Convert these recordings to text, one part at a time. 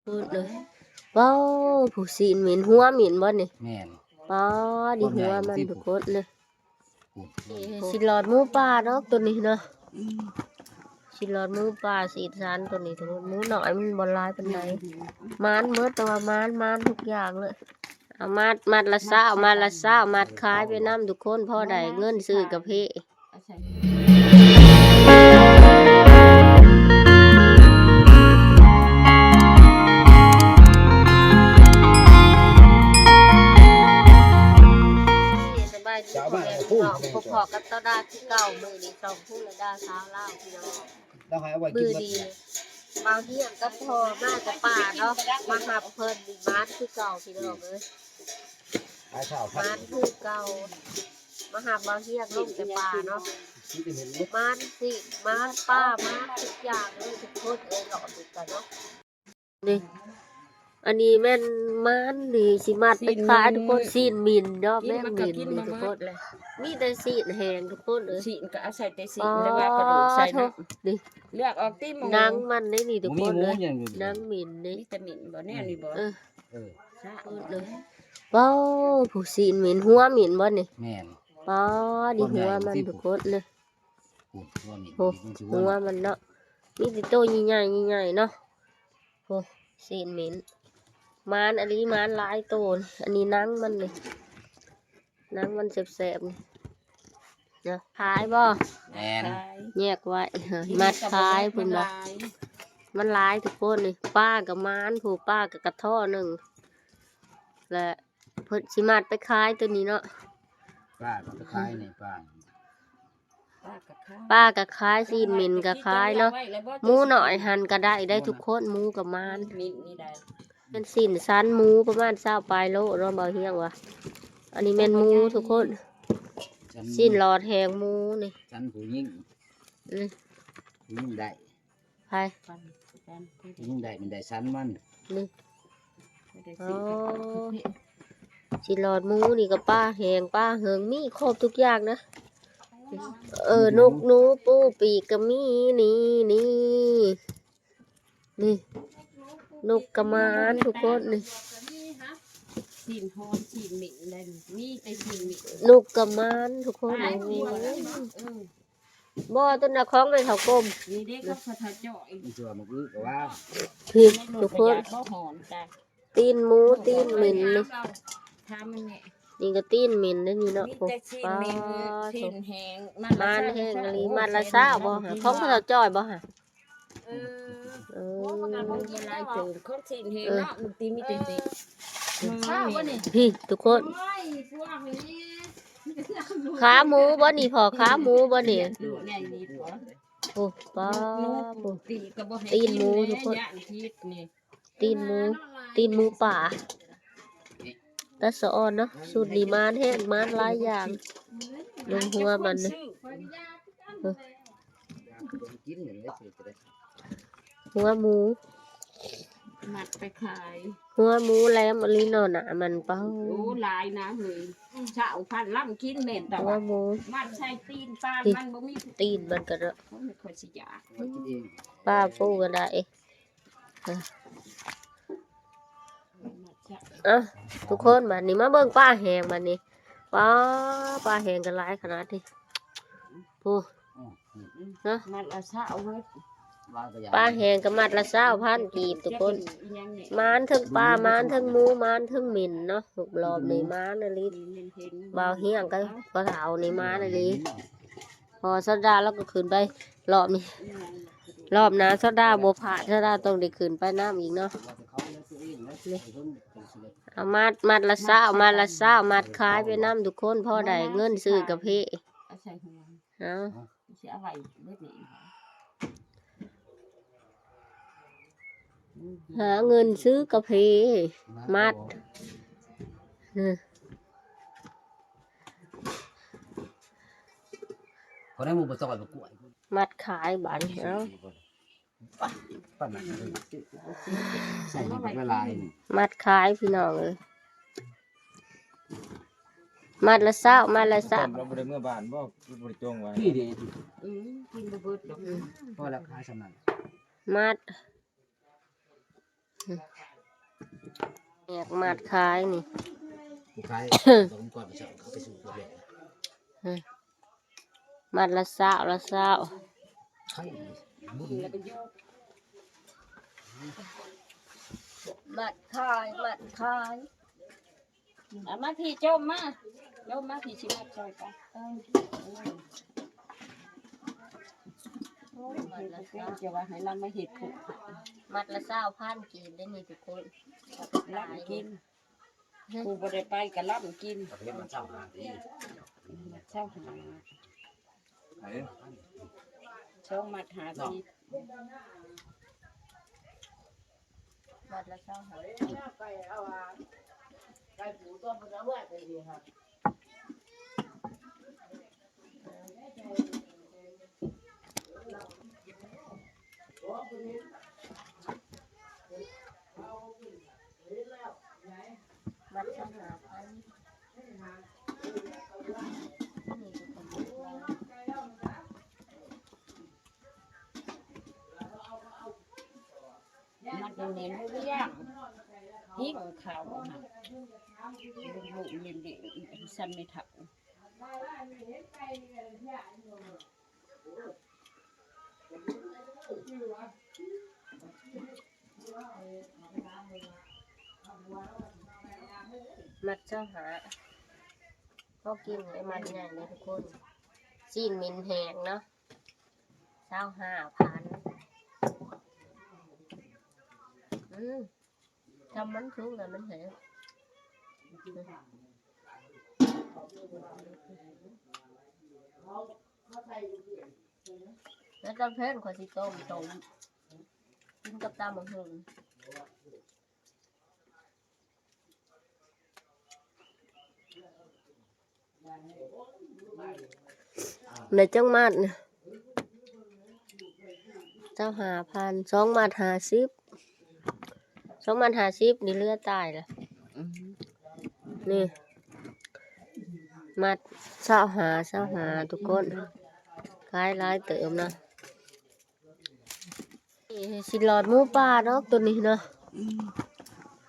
ໂອ້ຍ ວ້າວ ຜູ້ຊີ້ນໝິ່ນ ຫົວໝິ່ນບໍ່ນີ້? ແມ່ນ ປ້າ ນີ້ຫົວມັນທຸກຄົນເລີຍ. ຊີ້ນຫຼອດໝູປ່າເນາະ ໂຕນີ້ເນາະ. ຊີ້ນຫຼອດໝູປ່າ ຊີ້ນສັນໂຕນີ້ທຸກຄົນ. ໝູນ້ອຍມັນບໍ່ຫຼາຍປານໃດ. ໝານເບິດ ແຕ່ວ່າໝານ ໝານທຸກຢ່າງເລີຍ. ເອົາມັດ ມັດລະຊາວ ມັດລະຊາວ ມັດຂາຍໄປນຳທຸກຄົນ ພໍໄດ້ເງິນຊື້ກາເຟ. ສະບາຍດີພໍ່ແມ່ພີ່ນ້ອງ ພົບພໍ້ກັບຕາດາຄືເກົ່າ. ມື້ນີ້ຊ່ອງພູລະດາສາວລາວພີ່ນ້ອງ. ມື້ນີ້ບ່າວຮຽງກັບພໍ່ມາແຕ່ປ່າເນາະ ມາຮັບເພິ່ນ. ໝານຄືເກົ່າພີ່ນ້ອງເອີຍ ໝານຄືເກົ່າ. ມາຮັບບ່າວຮຽງລົງແຕ່ປ່າເນາະ ໝານຊີ້ນ ໝານປາ ໝານທຸກຢ່າງເລີຍທຸກຄົນເອີຍ. ເລາະດູກັນເນາະ ນີ້ ອັນນີ້ແມ່ນໝານນີ້ ຊິມັດໄປຂາຍທຸກຄົນ. ຊີ້ນໝິ່ນເນາະ ແມ່ນໝິ່ນນີ້ທຸກຄົນ ມີແຕ່ຊີ້ນແຫ້ງທຸກຄົນເອີຍ. ຊີ້ນກໍເອົາໃສ່ແຕ່ຊີ້ນ ແລ້ວວ່າກະດູກໃສ່ເນາະ. ນີ້ ເລືອກອອກຕິໝູ ໜັງມັນເດ້ນີ້ທຸກຄົນເອີຍ. ໜັງໝິ່ນນີ້ ມີແຕ່ໝິ່ນບໍ່ ແນວນີ້ບໍ່? ເອີ ເອີ ວ້າວ ຜູ້ຊີ້ນໝິ່ນ ຫົວໝິ່ນບໍ່ນີ້? ແມ່ນ ປ້າ ນີ້ຫົວມັນທຸກຄົນເລີຍ. ໂອ້ ຫົວມັນເນາະ ມີແຕ່ໂຕໃຫຍ່ໆ ໃຫຍ່ໆ ເນາະ. ໂອ້ ຊີ້ນໝິ່ນ ໝານອີ່ຫຼີ ໝານຫຼາຍໂຕ. ອັນນີ້ໜັງມັນນີ້ ໜັງມັນແຊບໆ ນີ້ນະ. ຂາຍບໍ່? ແມ່ນ ແຍກໄວ້ ມັດຂາຍພຸ້ນເນາະ. ມັນຫຼາຍທຸກຄົນນີ້ ປາກໍໝານ ຜູ້ປາກໍກະທໍໜຶ່ງ ແລະ ເພິ່ນຊິມັດໄປຂາຍໂຕນີ້ເນາະ. ປາກໍໄປຂາຍນີ້ ປາ ປາກໍຂາຍ ຊີ້ນໝິ່ນກໍຂາຍເນາະ. ໝູນ້ອຍຫັ້ນກໍໄດ້ໄດ໋ທຸກຄົນ ໝູກໍໝານ. ແມ່ນຊີ້ນສັນໝູປະມານຊາວປາຍໂລເນາະ ບ່າວຮຽງວ່າ. ອັນນີ້ແມ່ນໝູທຸກຄົນ ຊີ້ນຫຼອດແຫ້ງໝູນີ້ ສັນຜູ້ຍິງ ອື ຜູ້ຍິງໄດ້ ໃຜ ຍິງໄດ້ ມັນໄດ້ສັນມັນນີ້. ອໍ ຊີ້ນຫຼອດໝູນີ້ກໍປາແຫ້ງ ປາເຫິງ ມີຄົບທຸກຢ່າງນະ. ເອີ ນົກໜູປູປີກກໍມີ ນີ້ ນີ້ ນີ້ ນົກກະໝານທຸກຄົນນີ້. ຊີ້ນຫອມ ຊີ້ນໝິ່ນໄດ້ ມີແຕ່ຊີ້ນໝິ່ນ. ນົກກະໝານທຸກຄົນ ໂອ້ຍ ບໍ່ ຕົ້ນນະຂອງແມ່ເຖົ້າກົມ ນີ້ເດ້ ຂອງພໍ່ເຖົ້າຈ້ອຍ ອີ່ຕົວມັນອຶກວ່າ ພີ້ທຸກຄົນ. ຕີນໝູ ຕີນໝິ່ນນີ້ ຖາມມັນແນ່ ນີ້ກໍຕີນໝິ່ນເດ້ນີ້ເນາະ. ມີແຕ່ຊີ້ນໝິ່ນ ໂອ້ ຊີ້ນແຫ້ງ ໝານແຫ້ງອີ່ຫຼີ. ມັດລະຊາວບໍ່ຫະ? ຂອງພໍ່ເຖົ້າຈ້ອຍບໍ່ຫະ? ເອີ ເອີ ໂອ້ ມັນກໍບໍ່ມີຫຼາຍໂຕ ຂອງຊີ້ນແຫ້ງເນາະ. ເອີ ມັນຕິມີແຕ່ຊີ້ນ ເອີ ຊາວບໍ່ນີ້? ພີ້ທຸກຄົນ ໂອ້ຍ ພວກນີ້ ຂາໝູບໍ່ນີ້ພໍ່? ຂາໝູບໍ່ນີ້? ໂອ້ ປ້າ ຕີນໝູທຸກຄົນ ຕີນໝູ ຕີນໝູປ່າ. ຕາສະອອນເນາະ ຊຸດນີ້ໝານແຮງ ໝານຫຼາຍຢ່າງ. ເບິ່ງຫົວມັນນີ້ ເອີ ຫົວໝູ ມັດໄປຂາຍ ຫົວໝູແຫຼມອີ່ຫຼີເນາະ. ໜ້າມັນ ປ້າ ໂອ້ ຫຼາຍນະເຮີ້ຍ ຊາວພັນລຳກິນແມ່ນຕະ ຫົວໝູ ມັດໃສ່ຕີນປານມັນບໍ່ມີ ຕີນມັນກໍເນາະ. ໂອ້ຍ ຂ້ອຍຊິຢາກ ປາປູກໍໄດ້. ເອີ ເອົ້າ ທຸກຄົນ ບາດນີ້ມາເບິ່ງປາແຫ້ງບາດນີ້. ປາ ປາແຫ້ງກໍຫຼາຍຂະໜາດນີ້ ໂອ້ ເນາະ ມັດລະຊາວເຮີ້ຍ ປາແຫ້ງກໍມັດລະຊາວພັນກີບທຸກຄົນ. ໝານເທິງປາ ໝານເທິງໝູ ໝານເທິງໝິ່ນເນາະ. ຮອບນີ້ໝານອີ່ຫຼີ ບ່າວຮຽງກັບພໍ່ເຖົ້ານີ້ໝານອີ່ຫຼີ. ພໍສາວດາລາວກໍຂຶ້ນໄປ ລອບນີ້ ລອບໜ້າສາວດາບໍ່ພາດ ສາວດາຕ້ອງໄດ້ຂຶ້ນໄປນຳອີກເນາະ. ເອົາມັດ ມັດລະຊາວ ມັດລະຊາວ ມັດຂາຍໄປນຳທຸກຄົນ ພໍໄດ້ເງິນຊື້ກາເຟ. ເອົາ ຊິເອົາໄວ້ເບິດນີ້ ຫາເງິນຊື້ກາເຟ ມັດ ເອີ ພໍໄດ້ໝູ່ບໍ່ຊອຍບໍ່ກ້ວຍ ມັດຂາຍບາດນີ້. ເອົາ ປານນັ້ນເລີຍ ໃສ່ໃຫ້ບັກລະລາຍນີ້ ມັດຂາຍພີ່ນ້ອງເອີຍ. ມັດລະຊາວ ມັດລະຊາວ ລາວບໍ່ໄດ້ເມືອບ້ານບໍ່? ບໍ່ໄດ້ຈົ່ງໄວ້ ນີ້ເດ້ ອືມ ກິນບໍ່ເບິດດອກ ພໍລະຂາຍສ່ຳນັ້ນ ມັດ ແຫກມັດຂາຍນີ້ ຜູ້ຂາຍ ດອກມັງກອນເຂົາໄປສູ່ກັບແມ່ ມັດລະຊາວ ລະຊາວ ມັດຂາຍ ມັດຂາຍ. ເອົາມາພີ້ ຈົ່ມມາ ຈົ່ມມາ ພີ້ຊິມັດຊ່ອຍກັນ. ເອີ ໂອ້ຍ ມັດລະຊາວ ຈະວ່າໃຫ້ລາວມາເຮັດຜູ້ ມັດລະຊາວພັນກີບເດ້ນີ້ທຸກຄົນ ລຳກິນ. ຜູ້ບໍ່ໄດ້ໄປກໍລຳກິນ ເຮັດມັນຊາວຫ້າຕີ ຊາວຫ້າ ສອງມັດຫ້າສິບ ມັດລະຊາວຫ້າ. ມັດລະຊາວຫ້າພັນ ມັດແໜ້ນໆ ເຮັດຫຍັງ ຫິ້ງເຂົ້າຫັ້ນ ລຸ້ມໆ ເຫຼັ້ນໆ ສ່ຳແມ່ເຖົ້າ. ມັດຊາວຫ້າ ພໍກິນ ໄອ້ມັດໃຫຍ່ເດ້ທຸກຄົນ ຊີ້ນໝິ່ນແຫ້ງເນາະ ຊາວຫ້າພັນ. ອືມ ທຳມັນສຸກແລ້ວມັນແຫ້ງ ແລ້ວຕອນເພນຂ້ອຍຊິຕົ້ມ ຕົ້ມກິນກັບຕຳບັກຫຸ່ງ. ໄດ້ຈັກມັດນີ້? ຊາວຫ້າພັນ ສອງມັດຫ້າສິບ ສອງມັດຫ້າສິບນີ້ເຫຼືອຕາຍລະ. ອືມ ນີ້ ມັດຊາວຫ້າ ຊາວຫ້າ ທຸກຄົນ ຂາຍຫຼາຍເຕີບນະ. ຊິລອດໝູປ່າດອກໂຕນີ້ເນາະ ອືມ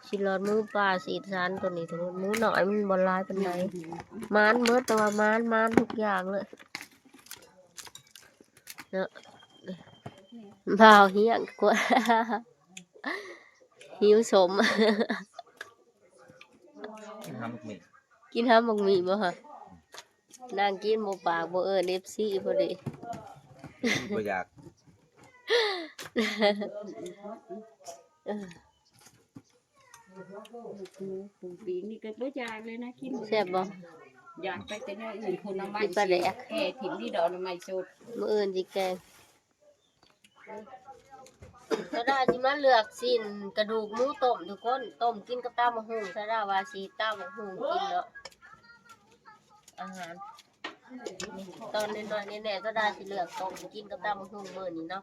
ຊິລອດໝູປ່າ ສີດສັນໂຕນີ້ ໂຕໝູນ້ອຍມັນບໍ່ຫຼາຍປານໃດ ອືມ ມານເບິດ ແຕ່ວ່າມານ ມານທຸກຢ່າງເລີຍເນາະ. ບ່າວຮຽກກວ່າ ຫິວສົມ ກິນຫຳໝາກໝີ່ ກິນຫຳໝາກໝີ່ບໍ່ຫະ? ນັ່ງກິນບໍ່ປາກ ບໍ່ເອີ້ນເອັບຊີພໍດີ ບໍ່ຢາກ ເອີ ປີນີ້ກໍບໍ່ຢາກເລີຍນະ ກິນ ແຊບບໍ່? ຢາກໄປແຕ່ແນວອື່ນ ຜົນໄມ້ ກິນປາແດກ ແກ່ຖິ້ມນີ້ດອກ ໜໍ່ໄມ້ສົດ ມື້ອື່ນຊິແກງ. ສາວດາຊິມາເລືອກຊີ້ນກະດູກໝູຕົ້ມທຸກຄົນ ຕົ້ມກິນກັບຕຳບັກຫຸ່ງ ສາວດາວ່າຊິຕຳບັກຫຸ່ງກິນເນາະ ອາຫານ ນີ້ ຕອນນ້ອຍໆ ແນ່ໆ ສາວດາຊິເລືອກຕົ້ມກິນກັບຕຳບັກຫຸ່ງມື້ນີ້ເນາະ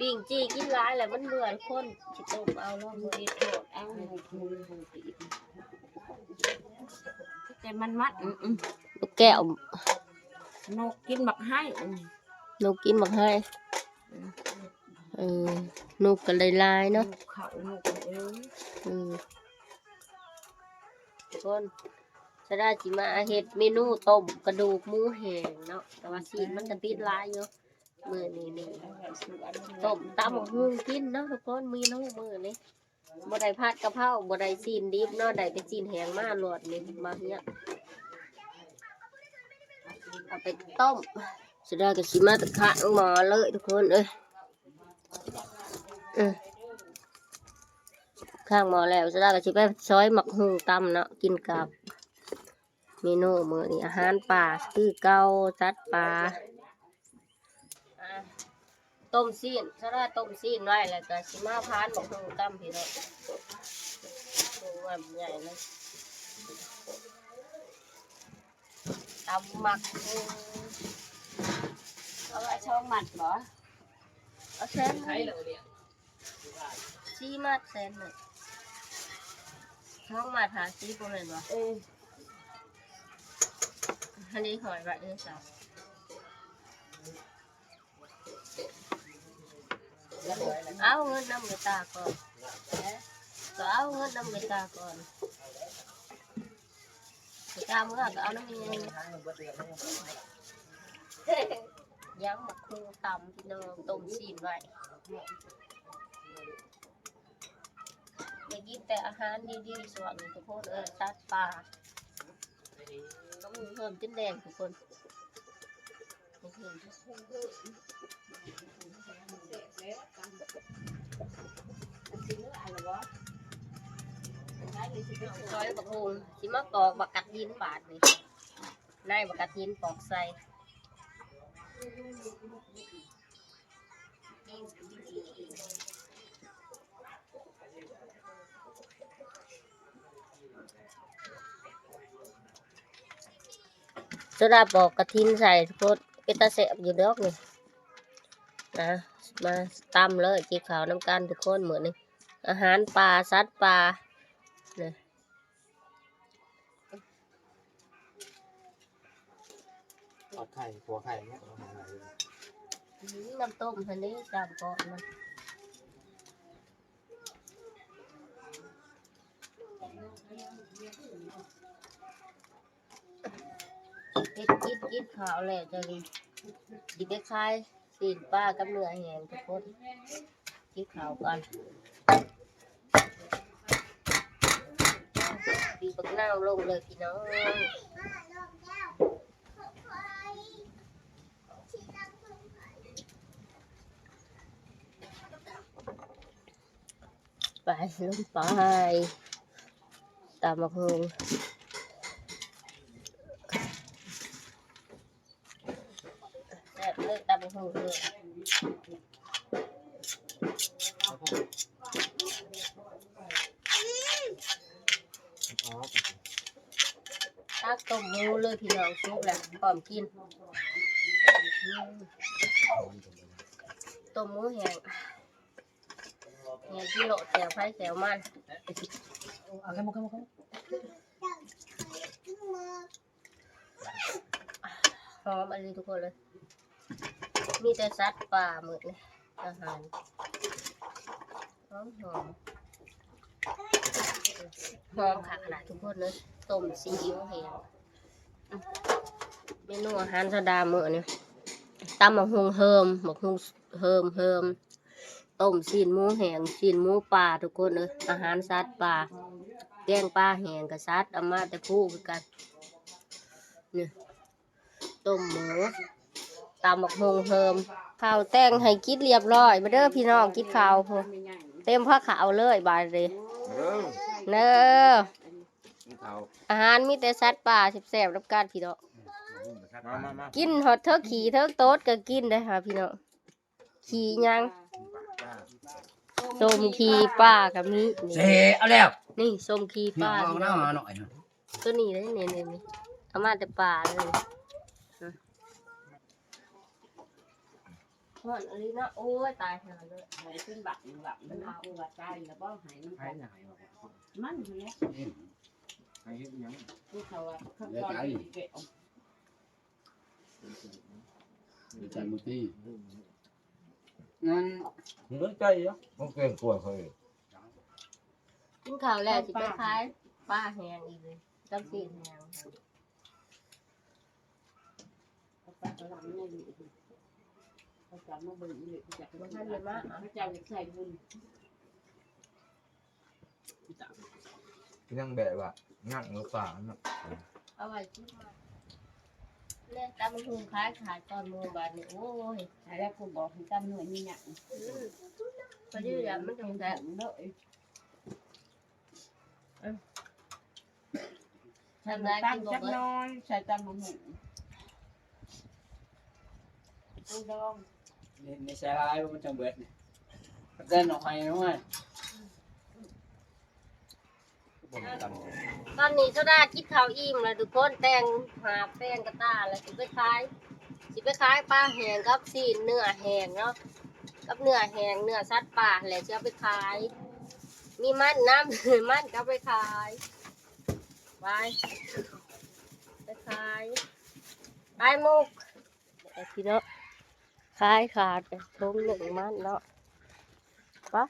ປີ້ງຈີ່ກິນຫຼາຍແລ້ວມັນເບື່ອ ຄົນຊິຕົ້ມເອົາ ລອງເບິ່ງ ເຮັດໂທດເອົາ ແຕ່ມັນມັດ ອືມໆ ລູກແກ້ວ ນົກກິນໝາກໄຮ ອືມ ນົກກິນໝາກໄຮ ເອີ ນົກກໍໄດ້ຫຼາຍເນາະ ນົກເຂົ້ານົກ ເອີ ອືມ ທຸກຄົນ ສາວດາຊິມາເຮັດເມນູຕົ້ມກະດູກໝູແຫ້ງເນາະ ແຕ່ວ່າຊີ້ນມັນກະຕິດຫຼາຍຢູ່ ມື້ນີ້ນີ້ ຕົ້ມຕຳບັກຫຸ່ງກິນເນາະທຸກຄົນ ເມນູມື້ນີ້. ບໍ່ໄດ້ຜັດກະເພົາ ບໍ່ໄດ້ຊີ້ນດິບເນາະ ໄດ້ແຕ່ຊີ້ນແຫ້ງມາລວດນີ້ ມາເຮັດ ເອົາໄປຕົ້ມ ສາວດາກໍຊິມາຂ້າງໝໍ້ເລີຍທຸກຄົນເອີຍ ເອີ ຂ້າງໝໍ້ແລ້ວ ສາວດາກໍຊິໄປຊອຍໝາກຫຸ່ງຕຳເນາະ ກິນກັບ ເມນູມື້ນີ້ອາຫານປ່າຄືເກົ່າ ສັດປ່າ ອ່າ ຕົ້ມຊີ້ນ ສາວດາຕົ້ມຊີ້ນໄວ້ ແລ້ວກໍຊິມາພານບັກຫຸ່ງຕຳພີ່ນ້ອງ ຫຸ່ງໝາກໃຫຍ່ເລີຍ ຕຳໝາກຫຸ່ງ ເອົາໄວ້ສອງມັດບໍ? ເອົາແສນໜຶ່ງ ສີ່ມັດແສນໜຶ່ງ ສອງມັດຫ້າສິບບໍ່ແມ່ນບໍ? ເອີ ອັນນີ້ຫ້ອຍໄວ້ເດີສາວ ເອົາເງິນນຳກະຕາກ່ອນ ເອົາເງິນນຳເມກາກ່ອນ ເມກາເມືອກໍເອົານຳແມ່. ຍັງໝາກຫຸ່ງຕຳພີ່ນ້ອງ ຕົ້ມຊີ້ນໄວ້. ໄດ້ກິນແຕ່ອາຫານດີໆ ຊ່ວງນີ້ທຸກຄົນເອີຍ ສັດປ່າ ຕ້ອງເພີ່ມຈົນແດງທຸກຄົນ. ຊອຍບັກຫຸ່ງ ຊິມາປອກບັກກະທິນບາດນີ້ ໃນບັກກະທິນປອກໃສ່. ໂຊດາປອກກະທິນໃສ່ທຸກຄົນ ເປັນຕາແຊບຢູ່ດອກນີ້ນະ. ມາຕຳເລີຍ ກິນເຂົ້ານຳກັນທຸກຄົນມື້ນີ້ ອາຫານປ່າ ສັດປ່ານະ. ທອດໄຂ່ ຂົ້ວໄຂ່ເນາະ ອືມ ນ້ຳຕົ້ມຫັ້ນເດ້ ຕາມເກາະມັນ ເຮັດກິນ ກິນເຂົ້າແລ້ວຈັ່ງຊິໄປຂາຍ ຊີ້ນປາກັບເນື້ອແຫ້ງທຸກຄົນ ກິນເຂົ້າກ່ອນ ບີບບັກນາວລົງເລີຍພີ່ນ້ອງ. ໄປ ລົງໄປ ຕຳບັກຫຸ່ງ ແຊບເລີຍ ຕຳບັກຫຸ່ງເລີຍ ຕັກຕົ້ມໝູເລີຍພີ່ນ້ອງ ສຸກແລ້ວພ້ອມກິນ ອືມ ຕົ້ມໝູແຫ້ງ ແຫ້ງກິໂລ ແຈ່ວໃຜແຈ່ວມັນ ເອົາ ເອົາ ເອົາ ຫອມອີ່ຫຼີທຸກຄົນເລີຍ ມີແຕ່ສັດປ່າໝົດເລີຍ ອາຫານຫອມໆ ຫອມຄັກຂະໜາດທຸກຄົນເລີຍ ຕົ້ມຊີອິ້ວແຫ້ງ ເມນູອາຫານຊາວດາມື້ນີ້ ຕຳບັກຫຸ່ງເຮີມ ບັກຫຸ່ງເຮີມ ເຮີມ ຕົ້ມຊີ້ນໝູແຫ້ງ ຊີ້ນໝູປ່າທຸກຄົນເອີຍ ອາຫານສັດປ່າ ແກງປາແຫ້ງກໍສັດ ເອົາມາແຕ່ພູຄືກັນ ນີ້ ຕົ້ມໝູ ຕຳບັກຫຸ່ງເຮີມ ເຂົ້າແຕ່ງໃຫ້ກິນລຽບຮ້ອຍ ມາເດີພີ່ນ້ອງ ກິນເຂົ້າພຸ້ນ ເຕັມພາເຂົ້າເລີຍບາດນີ້ ເດີ ເດີ ກິນເຂົ້າ ອາຫານມີແຕ່ສັດປ່າແຊບໆນຳກັນພີ່ນ້ອງ ມາໆໆ ກິນຮອດເທີກຂີ້ເທີກໂຕດກໍກິນໄດ້ຫາພີ່ນ້ອງ. ຂີ້ຫຍັງ ສົ້ມຂີ້ປາກໍມີນີ້ ເສ ເອົາແລ້ວ ນີ້ສົ້ມຂີ້ປາ ພີ່ນ້ອງ ເອົາໜ້ອຍ ຕົວນີ້ເດ້ ນີ້ໆ ເອົາມາແຕ່ປ່າເລີຍ ຮ້ອນອີ່ຫຼີເນາະ ໂອ້ຍ ຕາຍຫ່າເລີຍ ໃຫ້ຂຶ້ນບັກບັກ ມັນເອົາວ່າຕາຍແລ້ວບໍ່ ໃຫ້ມັນ ໃຫ້ນະ ໃຫ້ວ່າ ມັນຫັ້ນແຫຼະ ໃຫ້ເຮັດຫຍັງ ຄືເຂົາວ່າ ເຂົາເຈົ້າ ໃສ່ໝູຕີ ນັ້ນ ເຫຼືອໃຈເນາະ ມັນເກັ່ງກົວເຂົາເອງ ກິນເຂົ້າແລ້ວຊິໄປຂາຍປາແຫ້ງອີກເລີຍ ກັບຊີ້ນແຫ້ງ ເຂົາກັບມາເບິ່ງອີ່ຫຼີ ເຂົາຈັບມາເບິ່ງອີ່ຫຼີ ເຂົາຈັບ ບໍ່ທັນໄດ້ມາ ເຂົາເຈົ້າຢາກໃສ່ບຸນ ຍັງແບບວ່າຍັງບໍ່ປານເນາະ ເອົາໄວ້ກິນມາ ແມ່ນຕຳບັກຫຸ່ງຂາຍຂາດຕອນມື້ບາດນີ້ ໂອ້ຍ ໃຫ້ແລ້ວ ກູບອກໃຫ້ຕຳໜ່ວຍນີ້ຫຍັງ ອືມ ພໍດີແລ້ວ ມັນຈັ່ງແຊບເດີ ເອີ ໃສ່ນ້ຳຕານຈັກໜ້ອຍ ໃສ່ຕຳບັກຫຸ່ງ ດອງ ນີ້ ນີ້ໃສ່ຫຼາຍບໍ່ ມັນຈັ່ງເບິດນີ້ ແຕ່ໜ້ອຍ ໜ້ອຍ ຕອນນີ້ໂຊດາກິນເຂົ້າອີ່ມແລ້ວທຸກຄົນ ແຕ່ງຫາບແຕ່ງກະຕ່າແລ້ວ ຊິໄປຂາຍ ຊິໄປຂາຍປາແຫ້ງກັບຊີ້ນເນື້ອແຫ້ງເນາະ ກັບເນື້ອແຫ້ງ ເນື້ອສັດປ່າຫັ້ນແຫຼະ ຊິເອົາໄປຂາຍ ມີມັນນຳ ມັນກໍເອົາໄປຂາຍ ໄປ ໄປຂາຍ ຂາຍໝົດ ພີ່ນ້ອງ ຂາຍຂາດຖົງໜຶ່ງມັນເນາະ ປະ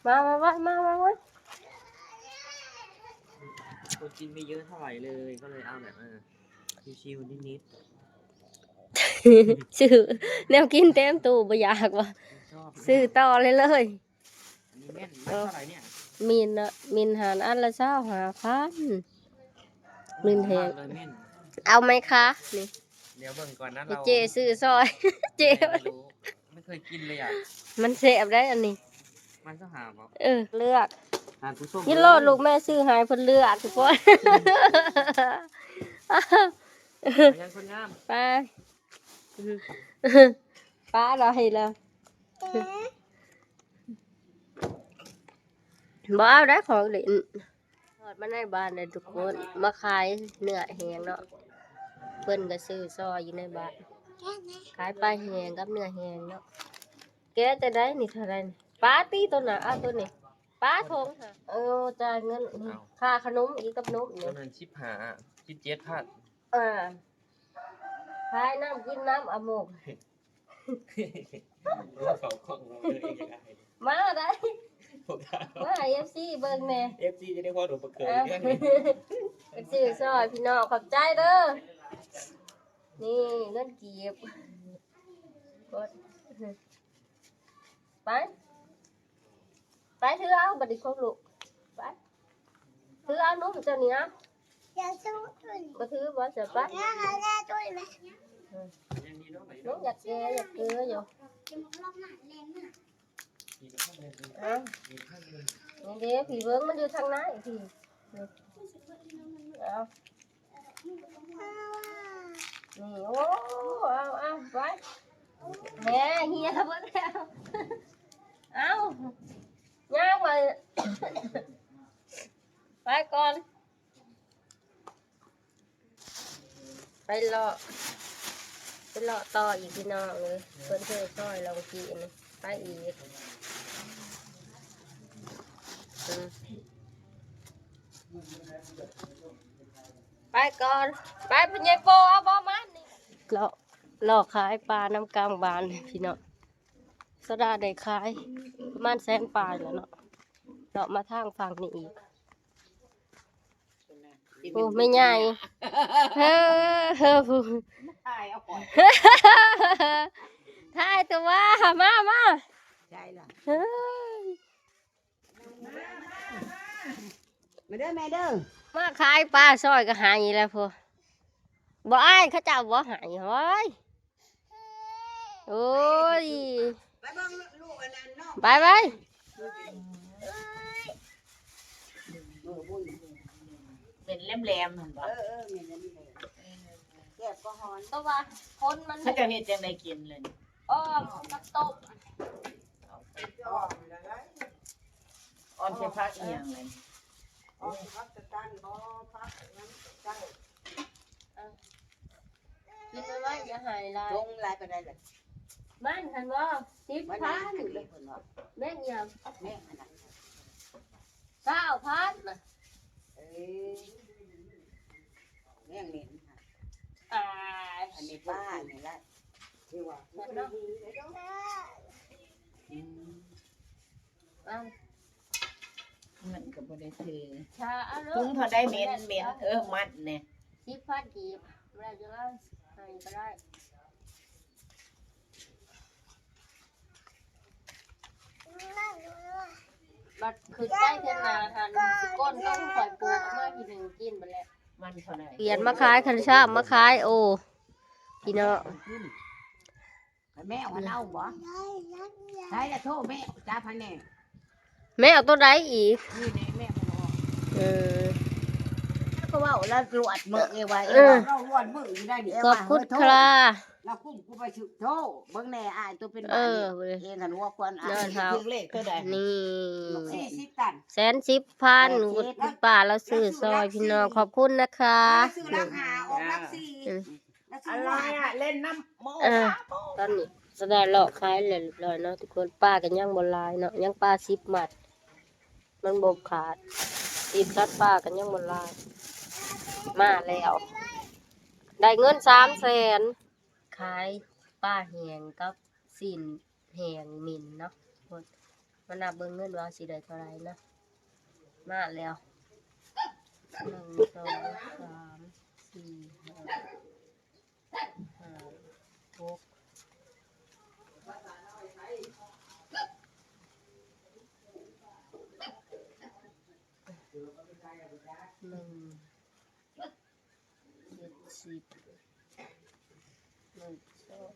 ມາ ມາໄວ້ ມາ ມາໄວ້ คนกินไม่เยอะเท่าไหร่เลย ก็เลยเอาแบบ เออ ชิวๆ นิด ๆ ซื้อแนวกินเต็มตู้ บ่อยากบ่ ชอบ ซื้อต่อเลยเลย อันนี้แม่น เท่าไหร่เนี่ย มินนะ มินหารอันละซาวห้าพัน มินแฮง เลยแม่น เอาไหมคะ นี่ เดี๋ยวเบิ่งก่อนนะ ให้ เรา เจซื้อซอย เจ ไม่รู้ ไม่เคยกินเลยอะ มันแซ่บได้อันนี้ มันซาวห้าบ่ เออ เลือก หาผู้ชม กินโลด เลย ลูกแม่ซื้อให้เพิ่นเลือกทุกคน เอายังคนงาม ไป ป้าเราให้แล้ว บ่เอาได้ของเล่น ฮอดมาในบ้านแล้วทุกคน มาขายเนื้อแฮงเนาะ เพิ่นก็ซื้อซอยอยู่ในบ้าน ขายปลาแฮงกับเนื้อแฮงเนาะ แกะจะได้นี่เท่าไหร่นี่ ปลาตี้ตัวน่ะ เอาตัวนี้ ปลาทงค่ะ เออ จ่ายเงิน เอา ค่าขนมอีกกับนม ตั นี่ วนั้นสิบห้า สิบเจ็ดพัน อ่า ขายน้ำกินน้ำ เอาหมก เขาของเราเลย มาได้ พวกเรา มาให้ เอฟซี เบิ่งแหน่ เอฟซี จะได้พอดูประเกิด อ่ะ เรื่องนี้ เป็นซื้อซอยพี่น้อง ขอบใจเด้อ นี่เงินกีบ กด ไป ไปถือเอาบัดนี้ของลูก ไป ถือเอานมเจ้านี่นะ บ่ถือบ่ จะไป ลูกอยากแกะ อยากเกลืออยู่ เอา นี่เด้ พี่เบิ่งมันอยู่ทางในพี่ เอา นี่ โอ้ เอา เอา ไป แหม เหียเบิดแล้ว เอา ย่างไป ไปก่อน ไปเลาะ ไปเลาะต่ออีกพี่น้องเอ้ย เพิ่นซื้อซอยลองกิน ไปอีก อืม ไปก่อน ไป พ่อใหญ่โป เอาบ่มันนี่ เลาะ เลาะขายปลานำกลางบ้านพี่น้อง สดาได้ขายประมาณแสนปลายแล้วเนาะ เลาะมาทางฝั่งนี้อีก โอ้ แม่ใหญ่ เฮ้อ เฮ้อ ผู้ ถ่ายเอาก่อน ถ่ายตัวว่า มา มา ใช่ล่ะ เฮ้ย มาเด้อแม่เด้อ มาขายปลาซอยก็หายแล้วพุ้น บ่อายเขาเจ้าบ่หาย โอ้ย โอ้ย ไปเบิ่งลูกอันนั้นเนาะ ไป ไป เป็นแหลมๆ หั่นบ่ เออ เออ แม่นแหลมๆ แซ่บกว่าฮ้อน แต่ว่าคนมัน เขาจะเฮ็ดจังได๋กินเลย อ้อมกับต้ม อ้อมใส่ผักอีหยังเลย อ้อมผักสะตันบ่ ผักหยังใส่ เออ กินไว้ๆ อย่าหายหลาย ลงหลายปานใดล่ะ มันหั่นบ่ สิบพัน มันหยังคือเพิ่นว่า แม่งหยัง แม่งอันนั้น ซาวพันน่ะ เอ้ย แม่งเหม็นค่ะ อ่า อันนี้ป้านี่ละ ที่ว่า เนาะ อืม เอ้า เงินก็บ่ได้ถือ ชา เอาโลด ถุงเท่าใดเหม็น เหม็น เออ มัดแหน่ สิบพันกีบ แล้วจะเอาให้ก็ได้ บัดขึ้นไปเทื่อหน้าหั่น สิก้นต้องคอยปลูกออกมาทีหนึ่งกินบัดแหละ มันเท่าใด เปลี่ยนมาขาย คันชอบมาขาย โอ้ พี่น้อง แม่เอาเล่าบ่ ใช่ละโทษแม่ จ้าพันแน่ แม่เอาตัวใดอีก นี่แม่ แม่มันออก เออ แล้วก็เว้าแล้วรวดมื้อเอว่า เออ เอว่า เรารวดมื้ออยู่ได้นี่ ขอบคุณค่ะ เราคุ้มกูไปสืบโทษ เบิ่งแน่อ้ายตัวเป็นบ้า เออ นี่ เองหันหัวควันอ้าย นอนเฮา ถึงเลขตัวใด นี่ สี่สิบตัน แสนสิบพัน แปดสิบ คุณป้าเราซื้อซอยพี่น้อง ขอบคุณนะคะ ซื้อราคาออกหลักสี่ อืม อะไรอะ เล่นน้ำโม เออ ตอนนี้ก็ได้เลาะขายแล้วเรียบร้อยเนาะทุกคน ปลาก็ยังบ่หลายเนาะ ยังปลาสิบมัด มันบ่ขาด อีกสัตว์ปลาก็ยังบ่หลาย มาแล้ว ได้เงินสามแสน ขายปลาแห้งกับซี้นแห้งหมิ่นเนาะทุกคน ມານັບເບິ່ງເງິນວ່າເຮົາຊິໄດ້ເທົ່າໃດເນາະ. ມາແລ້ວ ໜຶ່ງ ສອງ ສາມ ສີ່ ຫ້າ ຫ້າ ຫົກ ໜຶ່ງ ເຈັດສິບ ໜຶ່ງ ສອງ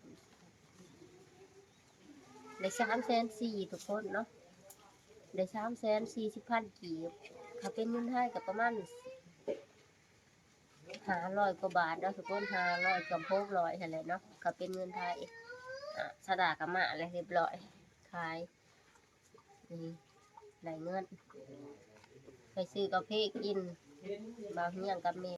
ໄດ້ສາມແສນສີ່ ທຸກຄົນເນາະ ໄດ້ສາມແສນສີ່ສິບພັນກີບ. ຖ້າເປັນເງິນໄທກໍປະມານຫ້າຮ້ອຍກວ່າບາດເນາະທຸກຄົນ ຫ້າຮ້ອຍກັບຫົກຮ້ອຍຫັ້ນແຫຼະເນາະ ຖ້າເປັນເງິນໄທ. ອາ ສາວດາກໍມາແລ້ວຮຽບຮ້ອຍ ຂາຍ ນີ້ ໄດ້ເງິນ ໄປຊື້ກາເຟກິນ ບ່າວຮຽງກັບແມ່